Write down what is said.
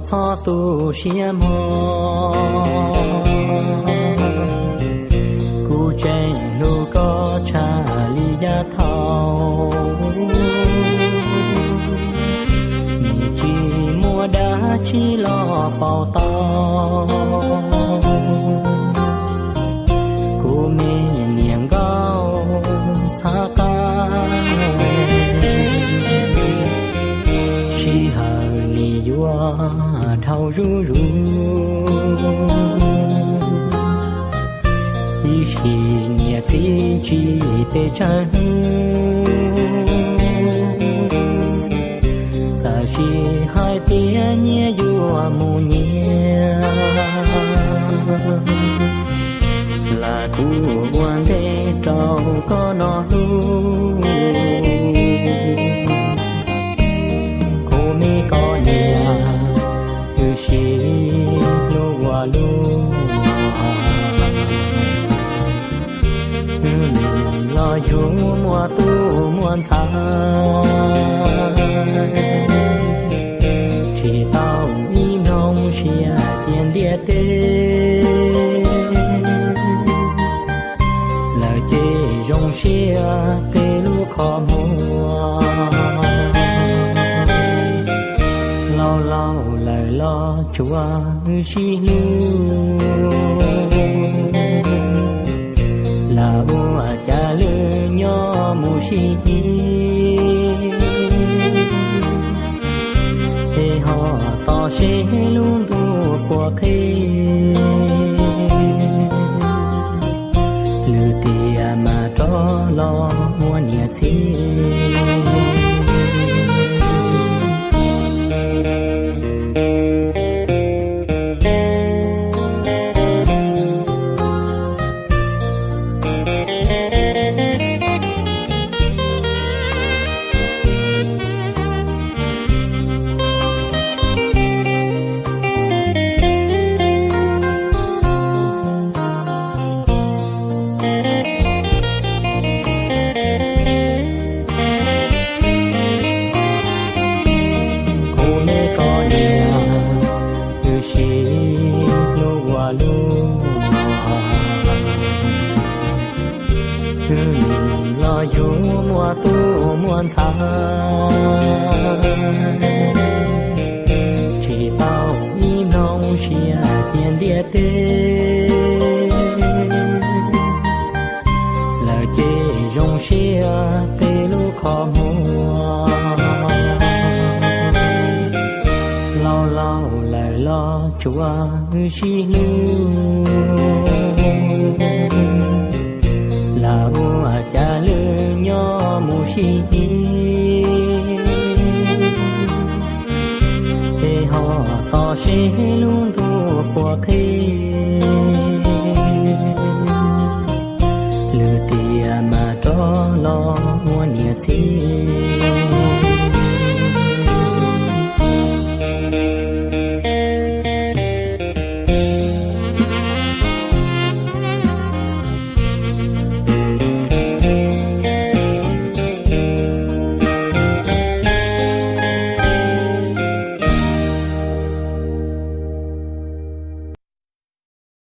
Txhob tu siab mog, kuv tseem hlub koj tshaj li yav thaum. Nim tsis muaj dab tsi los pauv tau kuv me niam nkauj txhab qab. Sij hawm nim yuav dhau zuj zus, ib sim niam txiv tsis pes tsawg hnub. Txawm sis hais tias nyias yuav mus nyias, lam kuv ua ntej rau koj no hlub. Kuv me koj niam, wb sib hlub ua luaj, wb nim los yug muaj tub muaj ntxhais, tsis tau ib nplooj siab cia ntiaj teb. Lawm ces zoo siab qhib lub qhov muag, laus laus lawm los tsuav wb sib hlub, lam ua cas lwj nyob mus sib hlub, es ho tos seb lub ntuj puas qhib, lwm tiam mam rov los ua niam txiv. Kuv me koj niam, wb sib hlub ua luaj, wb nim los yug muaj tub muaj ntxhais, tsis tau ib nplooj siab cia ntiaj teb. Lawm ces zoo siab qhib lub qhov muag, laus laus lawm los tsuav wb sib hlub, lam ua cas lwj nyob mus sib hlub, es ho tos seb lub ntuj puas qhib, lwm tiam mam rov los ua niam txiv.